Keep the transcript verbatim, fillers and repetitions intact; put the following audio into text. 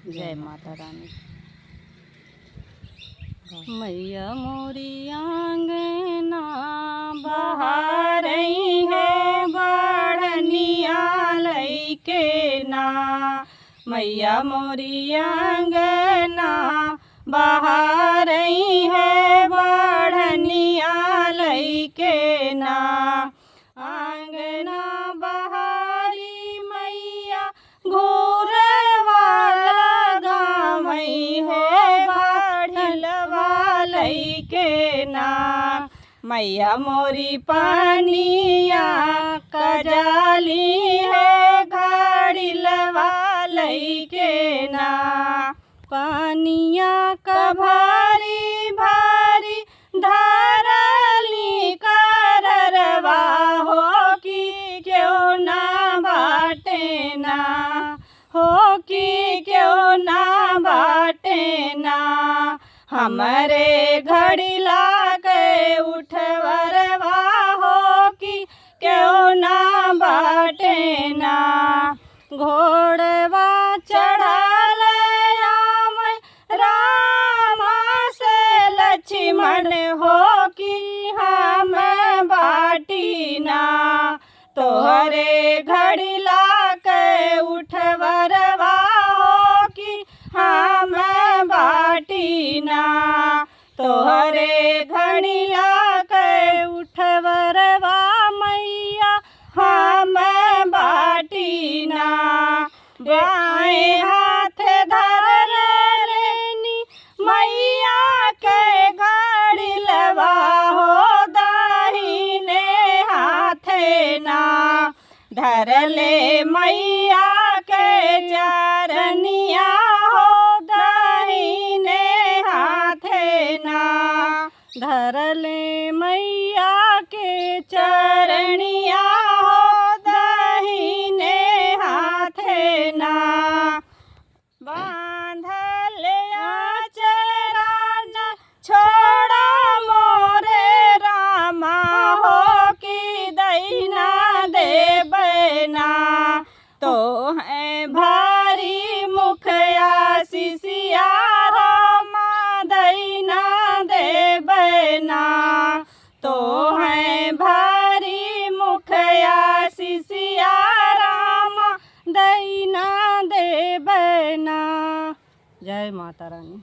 जय माता रानी। मैया मोरी आंगना बहारई है बढ़निया लइके ना, मैया मोरी आंगना बहारई है बढ़निया लइके ना। आंगना बहारी मैया घोरवा लगावई है बढ़िलवा लइके ना। मैया मोरी पनिया कजाली है घड़िलवा लइके ना। पनिया क भारी भारी धरली कररवा हो कि केहू ना बाटे ना, हो कि केहू ना बाटे ना। हमरे घड़िला के उठवरवा हो कि केहू ना बाटे ना। घोड़वा चढ़ल आवे रामा से लक्ष्मण हो कि हम बाटी ना। तोहरे घड़िला के उठवरवा हो कि हम बाटी ना। तोहरे घड़िला के उठवरवा मैया हम बाटी ना। बाएं हाथ धर लेनी मैया के घड़िलवा हो दाहिने हाथे ना। धर ले मैया के चरनिया हो दाहिने हाथे ना। धर ले मैया के चरनिया हो दाहिने हाथे ना। बांधल आचरा न छोड़ा मोरे रामा हो कि दहिना देबे ना। तोहैं भारी मुखिया सिसिया रामा दहिना देबे ना। तोहैं भारी मुखिया सिसिया रामा दहिना देबे ना। जय माता रानी।